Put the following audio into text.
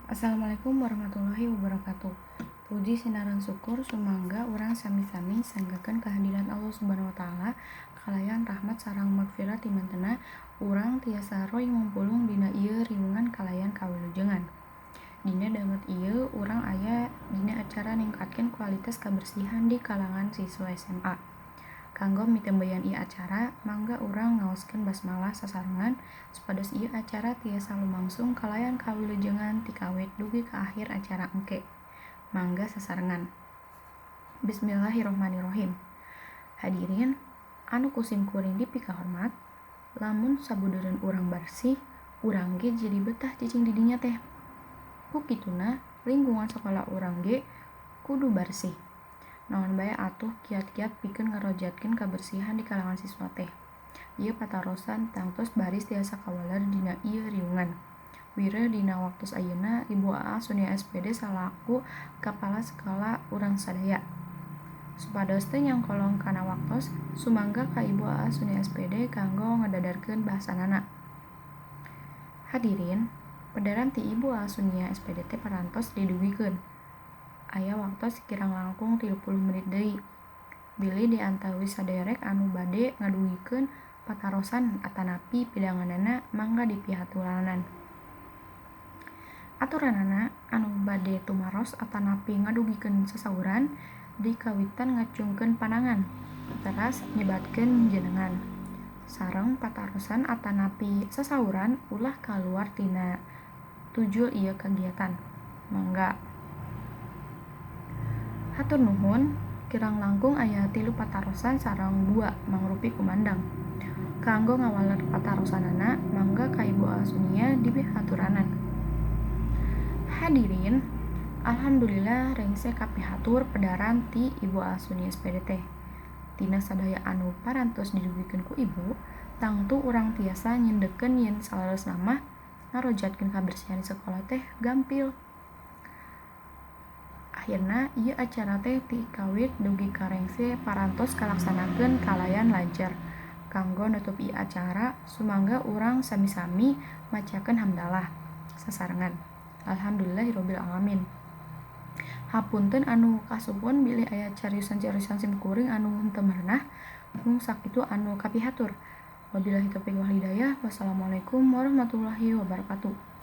Assalamualaikum warahmatullahi wabarakatuh. Puji sinareng syukur sumangga urang sami-sami sanggakeun kehadiran Allah Subhanahu wa taala kalayan rahmat sareng magfirah ti mantena urang tiasa roy ngumpulung dina ieu riungan kalayan kawilujengan. Dina danget ieu urang aya dina acara ningkatkeun kualitas kabersihan di kalangan siswa SMA. Kanggo mitembeyan ieu acara, mangga urang ngaoskeun basmalah sasarengan supados ieu acara tiasa lumangsung kalayan kawilujengan ti kawit dugi ka akhir acara engke. Mangga sasarengan. Bismillahirrahmanirrahim. Hadirin anu ku sim kuring dipikahormat, lamun sabudeureun urang barsih, urang ge jadi betah cicing di dinya teh. Ku kituna lingkungan sakola urang ge kudu barsih. Naon bae atuh kiat-kiat pikeun ngarojatkeun kabersihan di kalangan siswa teh. Ieu patarosan tangtos baris tiasa kawaler dina ieu riungan. Wireh dina waktos ayeuna Ibu Aa Sunia SPD salaku kapala sekolah urang sadaya. Supados teu nyangkolong kana waktos, sumangga ka Ibu Aa Sunia SPD kanggo ngadadarkeun bahasanana. Hadirin, pedaran ti Ibu Aa Sunia SPD teh parantos didugikeun. Aya waktos kirang langkung 30 menit deui. Bilih di antawis saderek anu bade ngadugikeun patarosan atanapi pidanganana mangga dipihaturanan. Aturanana anu bade tumaros atanapi ngadugikeun sasauran dikawitan ngacungkeun panangan, teras nyebatkeun jenengan. Sareng patarosan atanapi sasauran ulah kaluar tina tujul ieu kagiatan. Mangga. Hatur nuhun, kirang langkung aya 3 patarosan sareng 2 mangrupi kumandang. Kanggo ngawaler patarosanana, mangga ka Ibu Aa Sunia dipihaturanan. Hadirin, alhamdulillah rengse kapihatur pedaran ti Ibu Aa Sunia SPD teh. Tina sadaya anu parantos didugikeun ku Ibu, tangtu urang tiasa nyindekkeun yen saleresna mah ngarojatkeun kabersihan di sekolah teh gampil. Akhirna ieu acara teh ti kawit dugi ka rengse parantos kalaksanakeun kalayan lancar. Kanggo nutup ieu acara, sumangga urang sami-sami macakeun hamdalah sasarengan. Alhamdulillahirabbil alamin. Hapunten anu kasuhun bilih aya cariusan-cariusan sim kuring anu henteu merenah, mung sakitu anu kapihatur. Wabillahi taufiq wal hidayah. Wassalamualaikum warahmatullahi wabarakatuh.